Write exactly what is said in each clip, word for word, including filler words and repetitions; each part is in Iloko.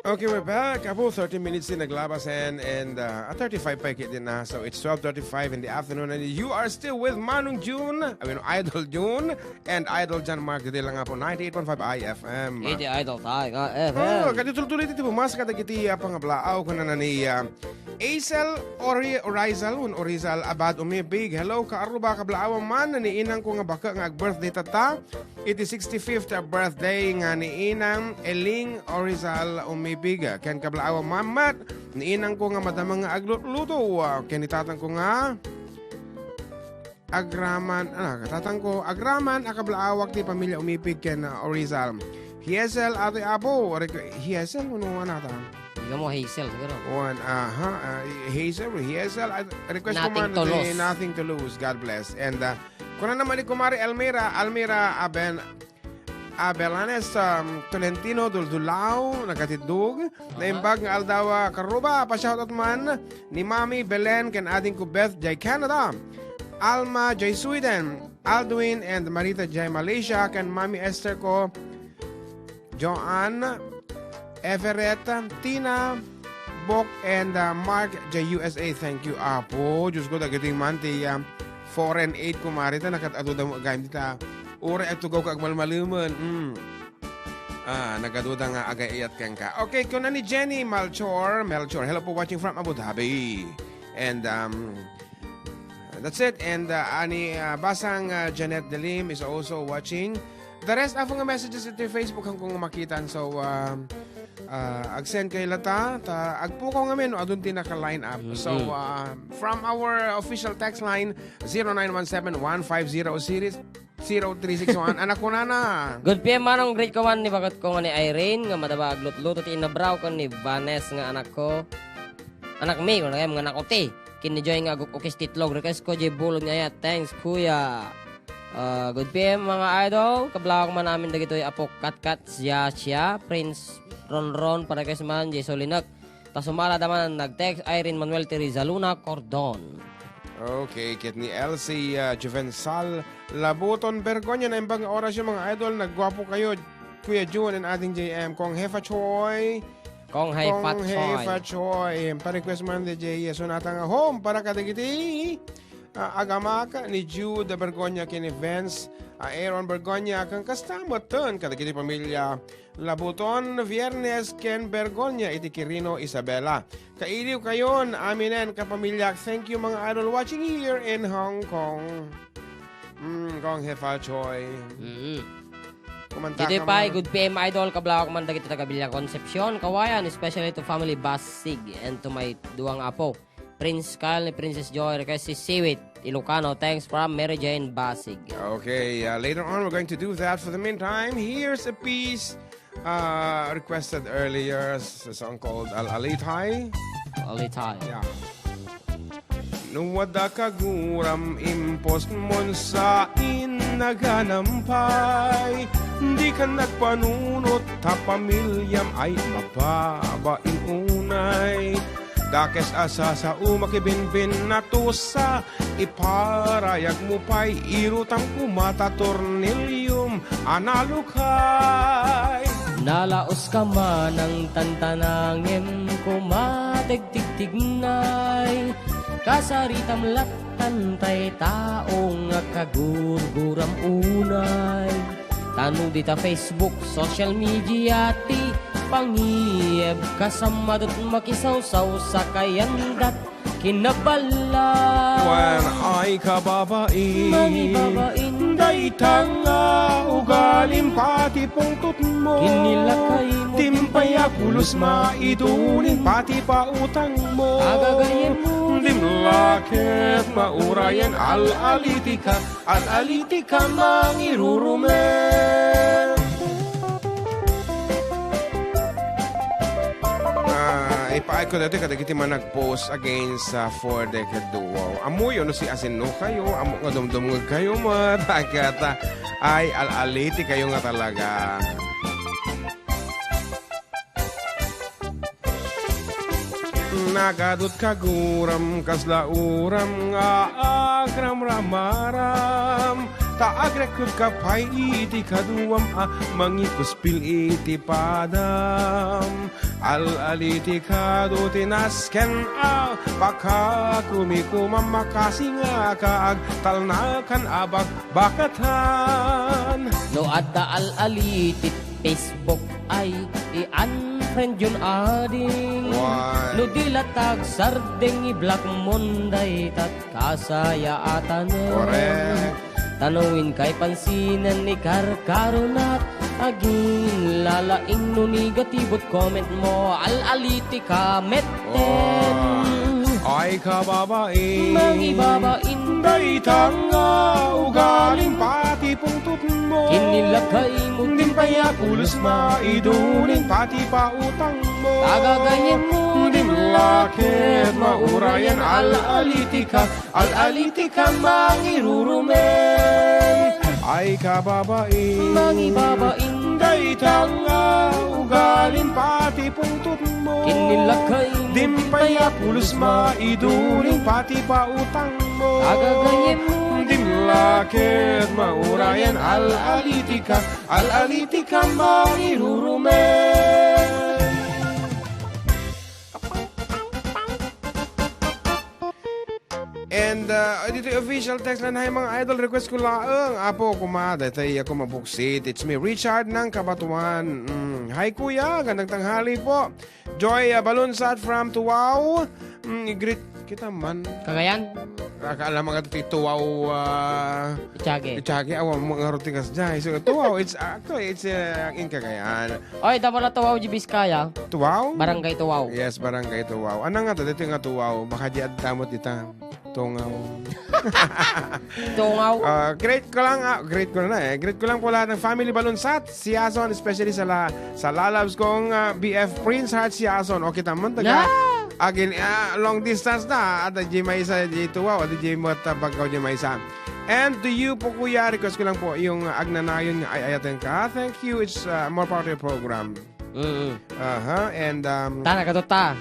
Okay, we're back. Apo, thirty minutes in naglabas and, and uh, at thirty-five pa ikit din na. So it's twelve thirty-five in the afternoon and you are still with Manong June, I mean, Idol June, and Idol John Mark. Didi lang nga po, ninety-eight point five I F M. Iti Idol tayo nga Oh, F M. Kadi tultuloy iti pumas kadagiti uh, pangablaaw kuna na ni uh, Aisel Ori Orizal, un Orizal Abad Umibig. Hello, kaarruba kablaaw man ni inang ko nga baka nga ag-birthday tata. Iti sixty-fifth birthday nga ni Inang Eling Orizal Umibig. Ken kablaaw mammat ni inang ko nga madama nga aglutluto. Ken ni tatang ko nga agraman, ah, tatang ko agraman a kablaawak ti pamilya Umibig ken ah, Orizal. Hiesel, ate, apo, rek-, Hiesel, ano nga nata? Ikaw mo, Hazel, siguro. One, aha, ah, Hazel, Hazel, ah, request ko Nothing man to iti lose. Nothing to lose. God bless. And uh, kuna naman ni Kumari Almira, Almira Aben, Abelanes, um, Tolentino, Duldulao, nagkatidog. Naimbag nga aldaw, ah, karuba, pa-shoutout man ni Mami Belen, ken ading ko Beth, jay Canada. Alma, jay Sweden. Aldwin and Marita, jay Malaysia, ken Mami Esther ko, Joanne, Everett, Tina, Bok, and uh, Mark, jay U S A. Thank you, Apo. Diyos ko, dagiti man ti uh, foreign aid, kumari, ta nakat-aduda mo agayam dita. Uray at tugaw ka agmalmaliman. Mm. Ah, nagaduda nga agayat kenka. Okay, kuna ni Jenny Malchor, Melchor. Hello po, watching from Abu Dhabi. And um, that's it. And uh, ani uh, Basang uh, Janet Delim is also watching. The rest of nga messages iti Facebook hangko nga makitan. So, um, uh, ag-send kayo lata. Ta, agpukaw nga men, adun ti naka-line up. So, Mm-mm. uh, from our official text line, zero nine one seven one five zero series, zero three six one. Anak ko nana. Good P M, manong, greet ko man ni bagat ko nga ni Irene, nga madaba aglutluto ti inabraw ko ni Vanes nga anak ko. Anak mi, wala kayam nga anak ko ti. Ken ni Joy nga aguk-ukis ti itlog. Request ko, J Bulog nga ayat. Thanks, kuya. Ah, good P M, mga idol. Kablawak man amin dagitoy apo Katkat, siya, siya, Prince Ronron, pa-request man, J Solinak. Ta sumala da man, nag-text, Irene Manuel Teresa Luna Cordon. Okay, ket ni Elsie, ah, Juvensal Labuton Bergonya, naimbag nga oras yung mga idol, nagguapo kayo, Kuya Jun and Ading J M, Kong Hefa Choi, Kong Hefa Choi. Hefa Choi. Pa-request man di J S, so nata nga home para kadagiti, ah, agamak ni Jude Bergonya, ken ni Vince, ah, Aaron Bergonya, ken kasta metten kadagiti pamilya Labuton, Viernes, ken Bergonya iti Quirino, Isabela. Kailiw kayon, aminen, kapamilyak. Thank you, mga idol, watching here in Hong Kong. Mm, Kong Hefa Choi. Mm. Kumanta Dito ka pay, man. Good P M idol, kablawak man dagiti taga Villa Concepcion, Kawayan, especially to family Basig and to my duwang apo, Prince Kyle ni Princess Joy, request si Siwit Ilocano. Thanks from Mary Jane Basig. Okay, uh, later on we're going to do that. For the meantime, here's a piece uh, requested earlier, a song called Al-Alitay. Alitay. Yeah. No adda kaguram, impos mon sa in naganampay. Di ka nagpanunot ta pamilyam ay mapabain unay. Dakes a sasao makibinbin natusa, iparayag mo pay, irutam koma ta tornilium a nalukay. Nalaos ka manang tantanangem koma tegtigtignay, kasaritam lattan tay tao nga kagurguram unay. Ta no dita Facebook, social media ti pangieb, kasammadet makisawsaw sa kayandat kinaballa. Wen ay kababain, Mangibabain dayta nga ugalim pati pungtotmo. Kinilakaymo. Timpay a pulos maidunin pati pautangmo. Agagayemmo. Dimlaket maurayen al-alitika. At aliti ka mangirurumen. Ah, ipaay ko dati kadagiti man nag-post against sa four decade duo. Amuyo no si asinno kayo, amo nga dumdumngeg kayo, mga tagat, ah, ay, al-aliti kayo nga talaga. Nagadut kaguram, kasla uram nga agramramaram. Ta agrekkebka pay iti kaduam a mangikuspil iti padam. Al-ali ti kadu ti nasken a pakakumikumam makasingaka agtalnakan a bakbakatan. No adda al-ali ti Facebook ay i-unfriend yon ading. Why? No di la tagsardeng i-block mon dayta kasayaatanen. Correct. Ta no inkay pansinen ni karkaronat, aginlalaing no negative comment mo, al-ali ti comment. Ay, kababain. Mangibabain. Dayta nga ugaling pati pungtot mo. Kinilakay mo. Dimpay a pulos maiduling pati pautang mo. Agagayem mo. Dimlakit maurayan al-ali ti ka. Al-ali ti ka mangirurumen. Ay, kababain. Mangibabain. Dayta nga ugaling pati pungtot mo. Kinilakay mo. Dimpay a pulos maiduling pati pautang mo. Agagayem mo. Dimlakit maurayan al-ali ti ka. Al-ali ti ka mangirurumen. And, uh, dito yung official text line, "Hi, mga idol, request ko laeng, Apo, kuma, daytay ako mabuksit. It's me, Richard ng Kabatuan. Mm, hi, Kuya. Gandang tanghali po. Joy, uh, Balunsat from Tuwao. Mm, i-greet kita man." Cagayan? Akala mga ti Tuwao, uh, Itiage. Itiage, awa mo nga ruti kas dyan. So, Tuwao, it's, actually, it's, uh, in Cagayan. Oy, dapat na Tuwao, G. Biskaya. Tuwao? Barangay Tuwao. Yes, Barangay Tuwao. Ano nga to? Dito nga Tuwao. Baka di adtamot dita. Tungaw. Tungaw. Ah, greet ko lang, ah, greet ko na eh. Greet ko lang po lahat ng family Balunsat, Siason, especially sa la-, sa lalabs kong, ah, B F Prince Heart Siason. O, kita mo, taga, Yeah. Agin, ah, long distance na. At G. Maisa, G. Tuwao, at G. Mata, Bagkaw, G. Maisa. And to you po, Kuya, request ko lang po yung Agnanayon nga Ay-ayaten Ka. Thank you. It's, uh, more power to your program. Mm. Aha, and, um, Ta, nagkatuta.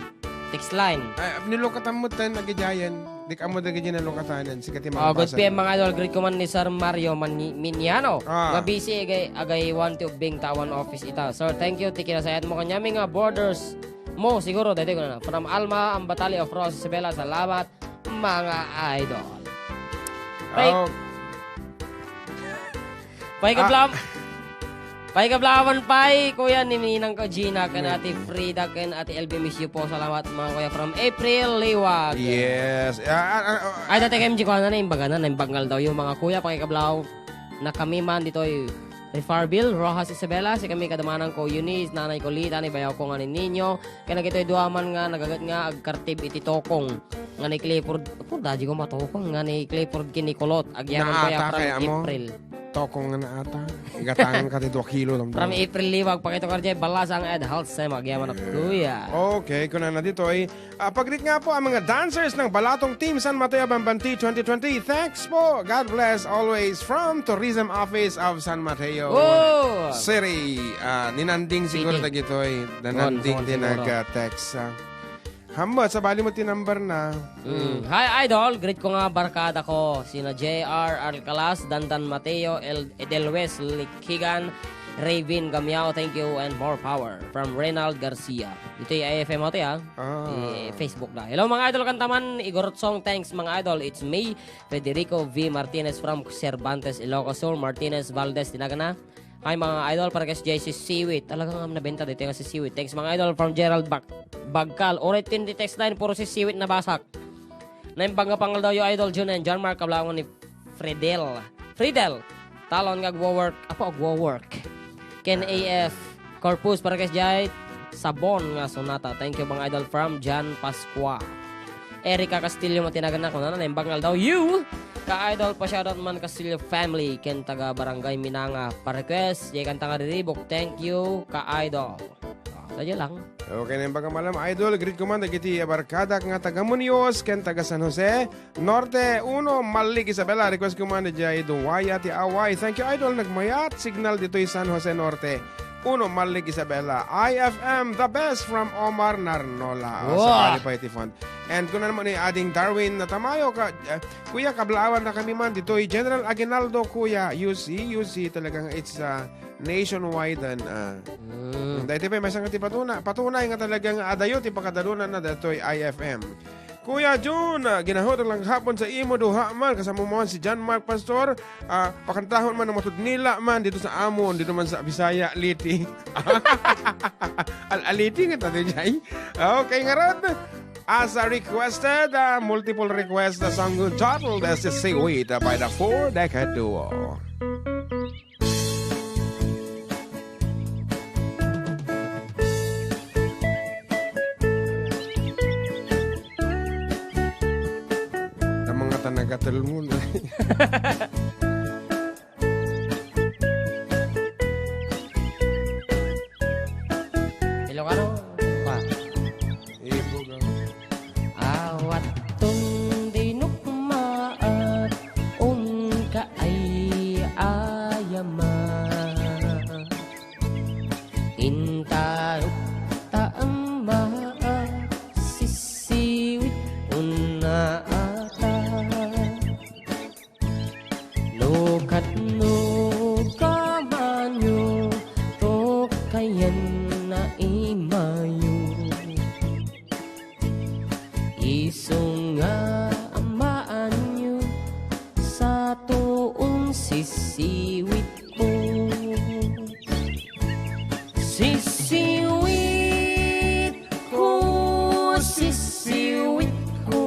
Text line. Ay, nilukatan mo ten, nagijayan. Di ka mo dagiti nalukatanan. Sikat yung Oh, good mabasa P M, na. Mga idol. Greet ko man ni Sir Mario Mani-, Miniano. Ah. Nga busy, agay, agay one to Bing Tawan office ita. Sir, thank you. Ti kinasayat mo kanyami nga borders mo. Siguro, dati ko na. From Alma, Ambatali of Rose Isabela. Salamat. Mga idol. Pay-, Oh. Pay Ah. kablam-, pay kablawan pay, kuya, ni Ninang ko Gina, ken Mm. Ate Frida, ken Ate L B, miss you po. Salamat, mga kuya, from April Liwag. Yes. Ah, ah, ah, ah. Ay, dati kay M G ko, ano na, imbaga na, naimbag ngaldaw yung mga kuya, pay kablaw na kami man ditoy Refarville, Roxas Isabela, si kami kadamanan ko, Eunice, nanay ko, Lita, ni bayaw ko nga ni Nino, Kaya nagitoy dua man nga nagaget nga agkartib iti tokong nga ni Clifford. Apo, daji ko matokong nga ni Clifford ken ni Kulot. Agyaman ko ya Naata from kaya mo? April. Tokong nga naata. Igatangan ka ti dua kilo lang From daw. April Liwag, pakito ka diay, Balasang Ed Halsem, agyaman a kuya. Okay, kuna na ditoy. Ah, pagrit nga po ang mga dancers ng Balatong Team San Mateo Bambanti twenty twenty. Thanks po. God bless always from Tourism Office of San Mateo Oh! City. Ah, ninanding siguro City. Dagitoy. Nananding Ron, din siguro. Nag-text, ah. Hamot, sabali mo ti number na. Mm. Mm. Hi, idol. Greet ko nga barkada ko. Sina J R Alcalas, Dandan Mateo, El-, Edelwes Likigan, Raven Gamiao. Thank you and more power. From Reynald Garcia. Ito yung I F M ate, ah. Ah. Eh, Facebook na. Hello, mga idol, kantaman. Igorot song. Thanks, mga idol. It's me, Federico V Martinez from Cervantes, Ilocos Sur. Martinez Valdez, tinagana. Hi, mga idol, para kay J C Siwit. Talagang nabenta dito yung si Siwit. Thanks, mga idol, from Gerald Bag-, Bagkal. Uray tin di text line, puro si Siwit na basak. Naimbag nga pangal daw yung idol, Jun and John Mark, kablawan ni Fredel. Fredel! Talon nga agwo-work. Apo, agwo-work. Ken A F Corpus, para kay Jai Sabon nga sonata. Thank you, mga idol, from John Pascua. Erica Castillo, matinagan na ko na, naimbag nga daw. You! Ka-idol, pa-shoutout man Castillo family, ken taga Barangay Minanga. Pa-request, jay kanta nga riribok. Thank you, ka-idol. Ah, sadya lang. Okay, naimbag nga malam, idol. Greet ko man, dagiti barkadak nga taga Muñoz, ken taga San Jose Norte, uno, Malik Isabela. Request ko man, jay Duwaya ti Away. Thank you, idol. Nagmayat signal ditoy San Jose Norte. Uno, Malik Isabela. I F M, the best from Omar Narnola. Ah, Wow! Sa Qualify ti Fund. And kuna naman ni Ading Darwin na Tamayo, ka, ah, Kuya, kablaawan na kami man ditoy. General Aguinaldo, Kuya, you see, you see, talagang it's, ah, nationwide and, ah, Mm. dahil pa, may isang ti patuna-, patunay nga talagang adayo ti pakadalunan na datoy I F M. Kuya Jun, ah, ginahutok lang hapon sa imo duha man, kasama mo man si John Mark Pastor, ah, pakantahon man ang matud nila man dito sa amon, dito man sa Bisaya, Liti. Al-, aliti nga tayo, Jay. Okay, ngarud. As a requested, ah, multiple request na song titled as the Seaweed, ah, by the Four Decade Duo. Ang mga tanagatol mo na. Ilocano pa. Ibog ang Awaton dinukmaat, unka ay ayama. Intarok ta ammaat, sisiwit unna ata. No kat no kamanyo, to kayan na imayo. Isu nga amaanyo, sa tuong sisiwit ko. Sisiwit ko, sisiwit ko.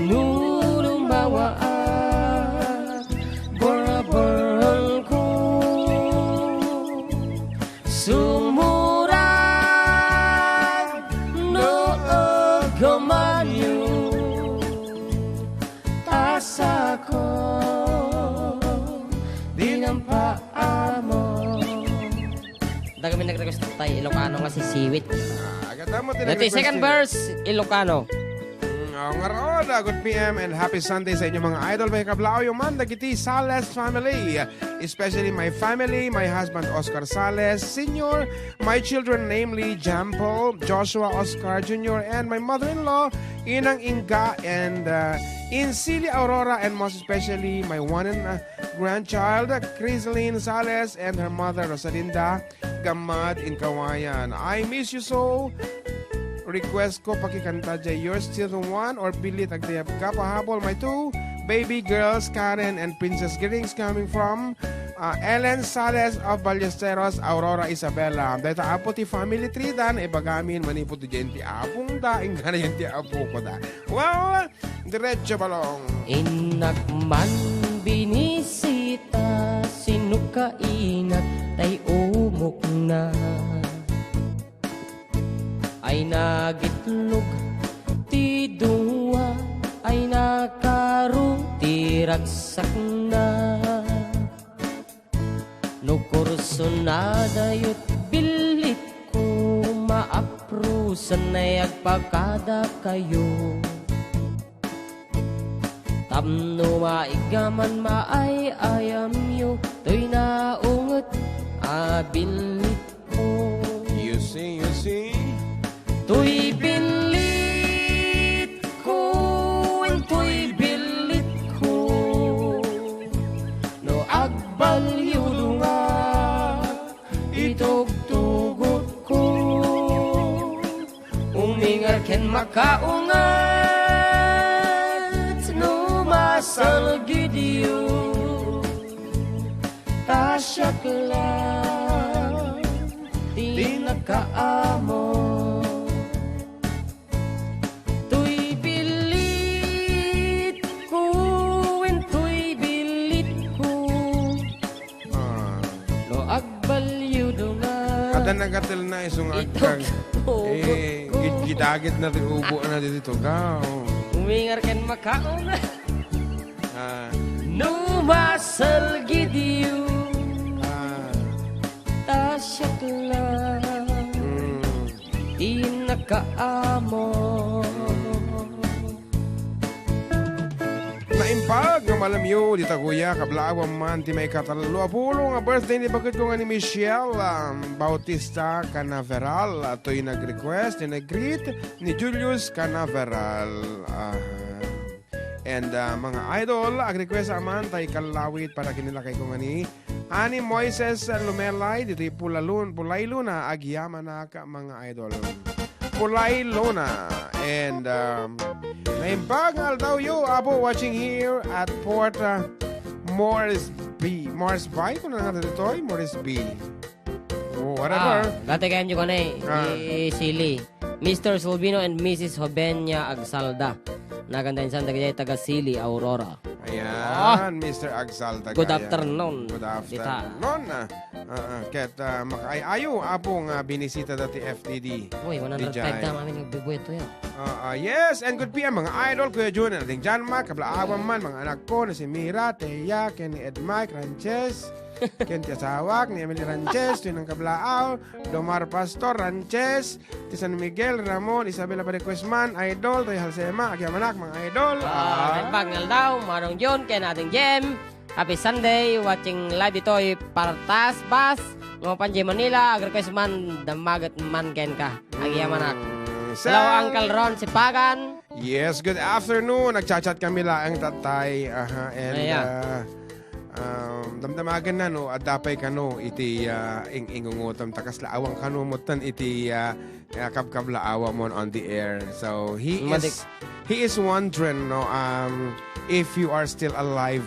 No lumawaat, borborong ko. Sumurag no agamanyo, tasako dinampaamo. Dagami nag-request tayo, Ilocano nga sisiwit. Ah, agad mo, Dati, tinag-request second yun. Verse, Ilocano. Mm, oh, ngarud, ah, good P M and happy Sunday sa inyo, mga idol. May kablaaw yung man, dagiti Sales family, especially my family, my husband, Oscar Sales Senior, my children, namely Jampol, Joshua, Oscar Junior, and my mother-in-law, Inang Inga, and, uh, Insili Aurora, and most especially my one and, uh, grandchild, Crislin Sales, and her mother, Rosalinda Gamad in Kawayan. I miss you so. Request ko, pakikanta jay You're Still the One or Bilit Agdayab Ka. Pahabol, my two baby girls, Karen and Princess. Greetings coming from, uh, Ellen Sales of Ballesteros, Aurora, Isabela. Dayta apo ti family tree dan, ibagamin manipud ti apong da, ingana ti apo ko da. Well, diretso balong. Innak man binisita, sinuka inak tay umukna. Ay nagitlog ti dua, ay nakaro ti ragsakna. No kurso na dayot billit ko, maaprusan ay agpakada kayo. Tapno maigaman maay-ayamyo, toy naunget a billit ko. You see, you see? Toy billit ko, wen toy billit ko. No agbalyudo nga itugtugot ko. Umingar ken makaunget no masalgidyo. Ta siak lang ti nakaammo. Toy billit ko, wen toy billit ko. Ah. No agbalyudo nga. Adda nagatel na isu nga agkag. Itugtugot ko. Eh, gid-, gidagit na ti ubo na dito ka. Oh. Umingar ken makaunget. Ah. No masalgidyo. Ah. Ta siak lang. Mm. Ti nakaammo. Naimbag Nga malamyo, dita kuya, kablaawam man ti maikatallo a pulong a birthday ni baketko nga ni Michelle, um, Bautista Canaveral. Atoy nag-request, ni nag-greet, ni Julius Canaveral. Ah. And, ah, mga idol, ag-request man tay kallawit para kinilakay ko nga ni Ani Moises Lumelay, ditoy Pulalun-, Pulay Luna, agyamanak, mga idol. Pulay Luna. And, um, naimbag nga aldawyo, Apo, watching here at Port, uh, Moresby. Moresby? Kung nga ditoy, Moresby. Oh, whatever. Ah, dati kayo nyo kanay, Ah. i-, sili. Mister Silvino and Missus Jovenia Agsalda. Naganda insan dagiti taga Sili, Aurora. Ayan, Ah. Mister Agsalda Good kaya. afternoon. Good Dita. afternoon, ah. Ah, ah, ket, ah, makaay-ayo, Apo, nga binisita dati F T D. Uy, one hundred five Dijay. ta, mami, nagbibueto yan. Ah, ah, yes, and good P M, mga idol, Kuya Jun, and Aling Janma, kablaawan man, mga anak ko, na si Mira, Teya, ken ni Ed Mike, Ranches, ken ti asawak, ni Emily Ranches, Tunang Kablaaw, Domar Pastor, Ranches, ti San Miguel, Ramon, Isabela Parecuesman, idol, Toy Halsema, agyamanak, mga idol. Ah, Ah. Naimbag nga aldaw, Manong John, ken Ading Jem. Happy Sunday, watching live ditoy Partas Bus. Nga mapan di Manila, ag-request man, damaget man kenka. Agyamanak. Mm, Hello, Sal- Uncle Ron Sipagan. Yes, good afternoon. Nagchat-chat kami laeng tatay. Aha, and, Ayan. ah, um, damdamagen na, no, adda pay kano iti, ah, ing-ingungutom. Ta kasla awan kano mutan iti, ah, ah, kabkablaawam on the air. So, he Madik- is, he is wondering, no, um, if you are still alive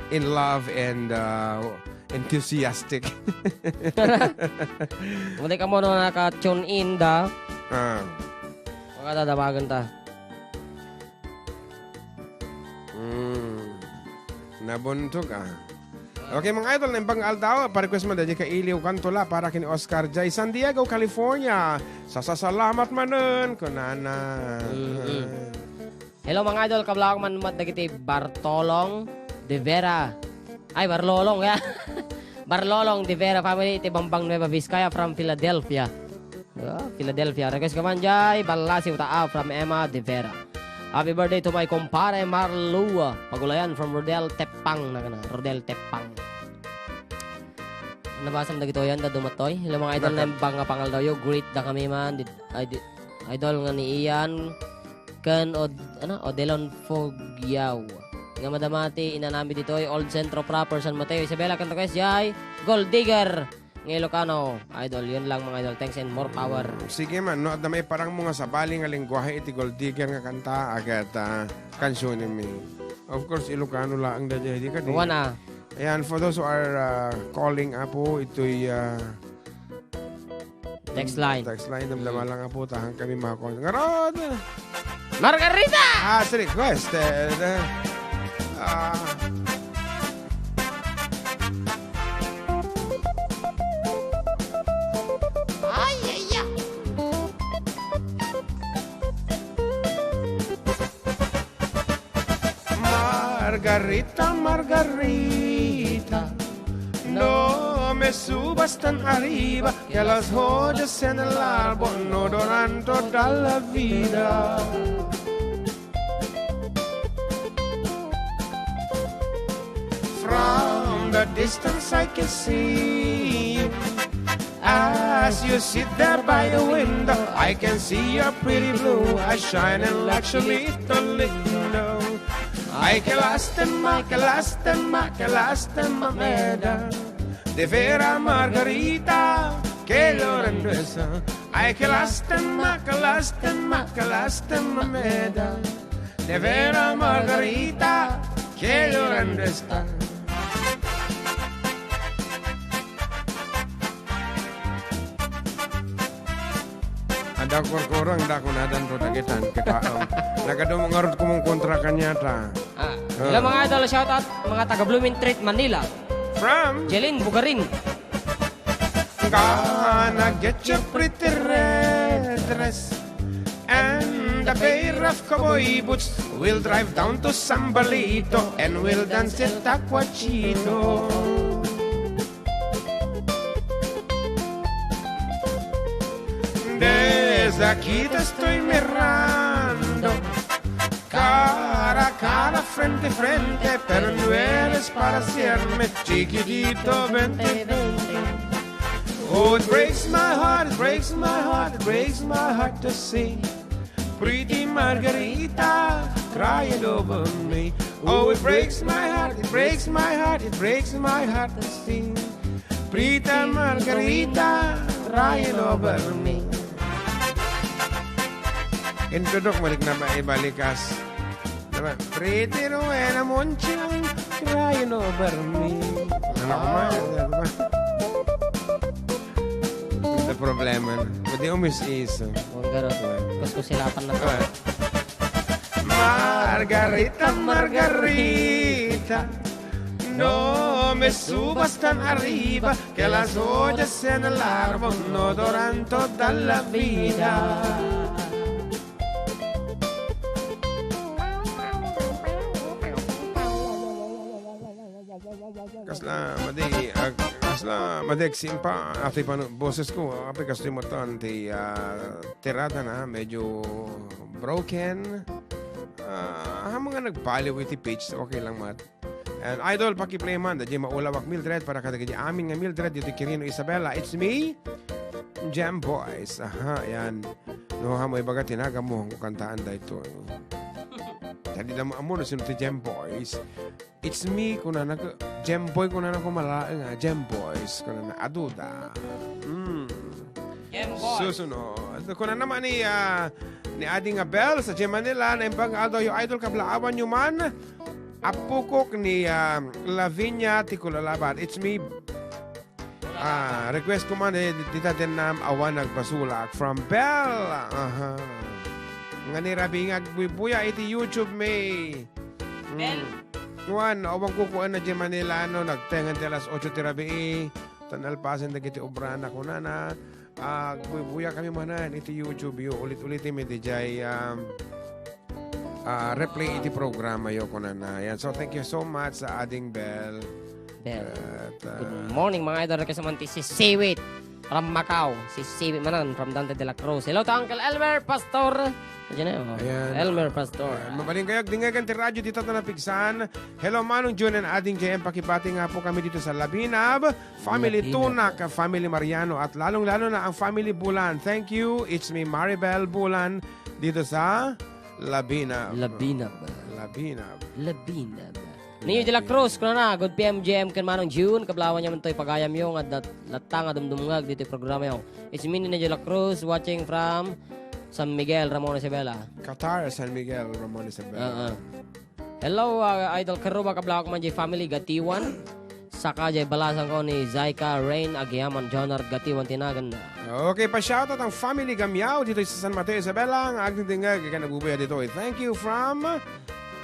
in love and, uh, enthusiastic. Kung di ka mo no naka-tune in da, Ah. Makadadawagan ta. Mm. Nabuntog, ah. Okay, mga idol, naimbag nga aldaw, pa-request man, dadi ka iliw kanto la para kini Oscar Jai, San Diego, California. Sasasalamat manen, kunana. Mm-mm. Hello, mga idol, kablaawak man met dagiti Bartolong de Vera. Ay, Barlolong, ya. Barlolong de Vera family, iti Bambang Nueva Vizcaya from Philadelphia. Ah, Philadelphia. Request ka man, Jai. Ballasiw ta, ah, from Emma de Vera. Happy birthday to my kumpare Marlua Pagulayan from Rodel Tepang. Nagana, Rodel Tepang. Nabasam dagito yan, da dumatoy. Hello, mga idol, Naka- naimbag nga pangaldawyo. Greet da kami man. Di-, ay, di-, idol nga ni Ian. Ken Od-, ano, Odelon Fogiao. Nga madamati, inanami ditoy, Old Centro Proper, San Mateo, Isabela, Canto Quezon, Gold Digger. Nga Ilocano, idol, yun lang, mga idol. Thanks and more power. Mm, sige man, no, adda maiparang mo nga sabali nga lengguwahe iti Gold Digger nga kanta, agat, ah, kansyonenmi. Of course, Ilocano laeng da, di ka di. Wan, ah. Ayan, for those who are, ah, calling, apo, ito'y, ah, Text line. Text line, damdama Mm. lang, apo, tahan kami mga kon-, ngarod! Margarita! Ah, si request, eh, eh, ah. Ay, ay, ay. Margarita, Margarita, no me subas tan arriba, que las joyas en el árbol no duran toda la vida. From the distance I can see you. As you sit there by the window, I can see your pretty blue eyes shining like a little window. Ay, qué lástima, qué lástima, qué lástima me da. De vera Margarita, que llorando está. Ay, qué lástima, qué lástima, qué lástima me da. De vera Margarita, que llorando está. Adda kurkureng da kunadan to dagitan. Kita, um, nagadum ngarud kumong kontra kanyata. Ah, hello, Ah. mga idol, shout out, mga taga Blooming Treat, Manila. From? Jeline Bugarin. Gonna get your pretty red dress and a pair of cowboy boots. We'll drive down to Sambalito and we'll dance at Taquachito. Desde aquí te estoy mirando, cara a cara. Frente, frente, pero no eres para siempre, chiquitito, vente, vente. Oh, it breaks my heart, it breaks my heart, it breaks my heart to see pretty Margarita crying over me. Oh, it breaks my heart, it breaks my heart, it breaks my heart to see pretty Margarita crying over me. Introdok mo, di na ba ibalikas? Diba? Pretty Rowena Monchang crying over me. Ano ko man? Ano ba? Ito problema na. Pwede umis-iso. Huwag garo. Kuskusilapan na to. Ah. Margarita, Margarita, no me subas tan arriba, que las joyas en el árbol no duran toda la vida. Kasla madi, ag-, kasla madi agsimpa, atoy pano-, boses ko, apay kastoy mo tan ti, ah, tirada na, medyo broken. Ah, amo nga nag-follow iti page, okay lang, mat. And Idol, paki-play man, da di maulawak Mildred, para kadagiti amin nga Mildred, dito Quirino Isabela. It's me, Jam Boys. Aha, yan. No, ha, may baga tinaga mo, ang kantaan da ito. Dali na mo, amo, no, sino ti Jam Boys? It's me, kunana ko, Jam Boy, kunana ko malaeng, ah, Jam Boys, kunana, aduda. Mm. Jam Boys. Susunod. Kunana naman ni, ah, ni Ading Abel sa G Manila, na imbang aldaw yung idol, kablaawan nyo man, apukok ni, ah, Lavinia Tikulalaban. It's me, ah, request ko man, eh, dita din nam awan nagpasulak. From Bell. Aha. Nga ni Rabi nga agbubuya iti YouTube, may. Mm. Bell. Kuan, awan ko kuan na di Manila, ano, nagtengan ti alas otso ti rabii. Tan alpasen dagiti obrana, kunana, ah, agbubuya kami manan iti YouTube yo. Ulit-ulit mi di jay, um, ah, replay iti programa yo, kunana. Yan. So, thank you so much sa Ading Bell. Bell. At, ah, Good morning, mga idol. Request naman ti si Siwit from Macau. Si Siwit manan from Dante de la Cruz. Hello to Uncle Elmer Pastor. Diyan na, oh. Ayan. Elmer Pastor. Ayan. Mabalin kayo, agdingagan ti radyo dito na napigsan. Hello, Manong Jun and Ading J M. Pakibati nga po kami dito sa Labinab. Family Labinab. Tunak, family Mariano, at lalong-lalo na ang family Bulan. Thank you. It's me, Maribel Bulan, dito sa Labinab. Labinab. Labinab. Labinab. Neo de la Cruz, kunana, good P M J M ken Manong June, kablawan niya man toy pagayam yo nga dat-, latta nga dumdumngag ditoy programa yo. It's me, Neo de la Cruz, watching from San Miguel, Ramon Isabela. Qatar, San Miguel, Ramon Isabela. Oo. Hello, ah, Idol Karuba, kablawak man jay family, Gatiwan. Saka jay balasang ko ni Zaika Rain Agiaman, Jonard Gatiwan, Tinagan. Okay, pa-shoutout ang family Gamiao dito sa San Mateo, Isabela, ang agdingdingag, ken nagbubuya dito. Thank you from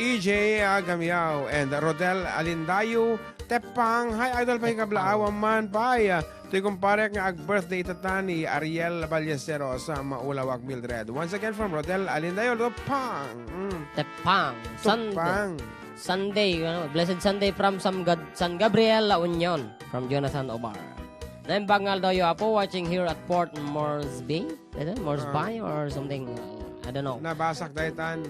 E J Gamiao and Rodel Alindayo, Tepang. Hi, Idol, Tepang. Pakikablaawan man, pay. Ti kumparek nga ag-birthday itata ni Ariel Ballesteros, ah, maulawak Mildred. Once again from Rodel Alindayo, Tepang. Mm. Tepang. Tepang. Sunday, ano, Blessed Sunday from San Gab-, San Gabriel, La Union, from Jonathan Obar. Naimbag nga aldaw yo, Apo, watching here at Port Moresby. Ano? Moresby Ah. or something. I don't know. Nabasak daytan.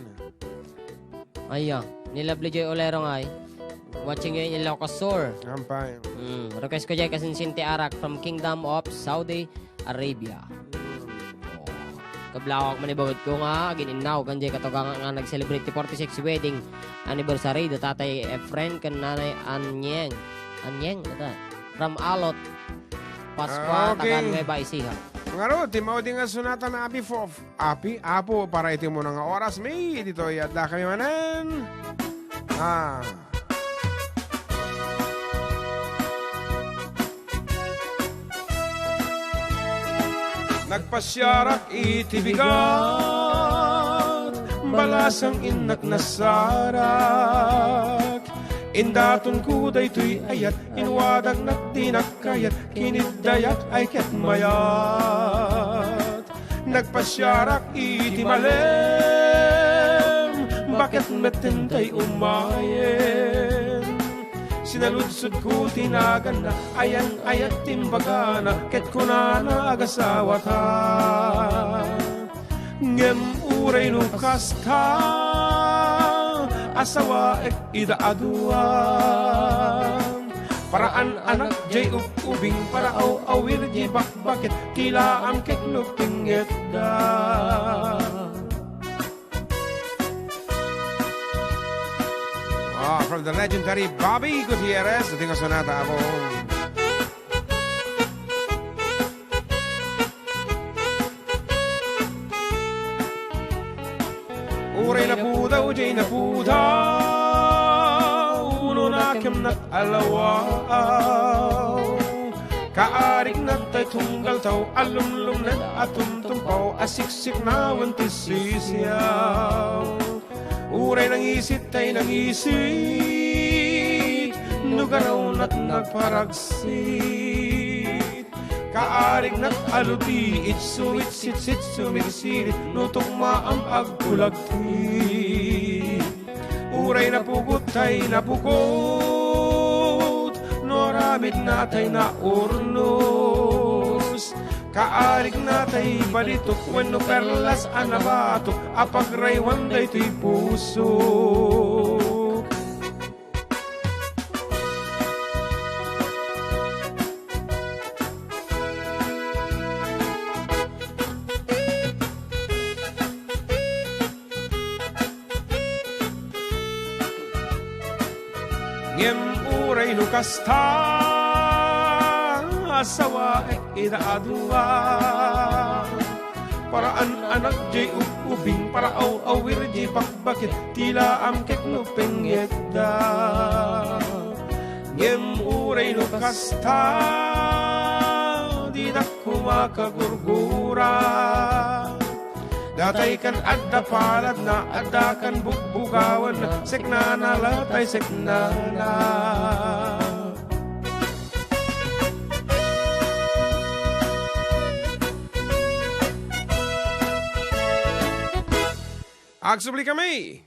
Ay, ah. Ni Lovely Joy Olero nga ay. Watching you in Ilocos Sur. Ampay. Mm, request ko jay kasinsin ti arak from Kingdom of Saudi Arabia. Oh. Kablawak man ibagad ko nga, agin-innaw, kanjay katugangan nga nag-celebrate ti forty-six wedding anniversary da Tatay Efren ken Nanay Anyeng. Anyeng, ata. From Alot, Pascua, Ah, okay. taga Nueva Ecija. Ngarud, ti maudi nga sunata na Abi Fof. Api, Apo, para iti muna nga oras, may ditoy adda kami manen. Ah. Nagpasiarak iti bigat, balasang innak nasarak. Indaton ko daytoy ayat, inwadak na dinak kayat, kiniddayak ay ket mayat. Nagpasiarak iti malem, baket metten tay umayen. Sinaludsod ko ti naganna, ayan-ayat timbagana, ket kunana agasawata. Ngem uray no kasta, Asawaek ida a dua. Paraan anak jay ub-ubing, paraaw-awir jay bakbakit, ti laam ket no pinngetta. Ah, from the legendary Bobby Gutierrez, iti nga sonata ako. Uray napudaw, jay napudaw, uno nakemnak a lawaw. Kaarignak tay tunggal tao, a lumlumned a tumtumpaw, a siksiknawen ti sisiaw. Uray nangisit tay nangisit, no garawnak nagparagsit. Kaarignak a luti, itsuwitsitsit sumirsirit, no tukmaam agkulagti. Uray napugot tay napugot, no aramidna tay naurnos. Kaarigna tay balitok, wenno perlas a nabatok, a pagraywan daytoy pusok. Ngem uray no kasta, asawaek ida a dua. Paraan anak jay ub-ubing, paraaw-awir jay bakbakit, ti laam ket no pinngetta. Ngem uray no kasta, didak koma kagurgura. Datay kan adda paladna, adda kan bugbugawanna, seknana latay seknana. Agsubli kami!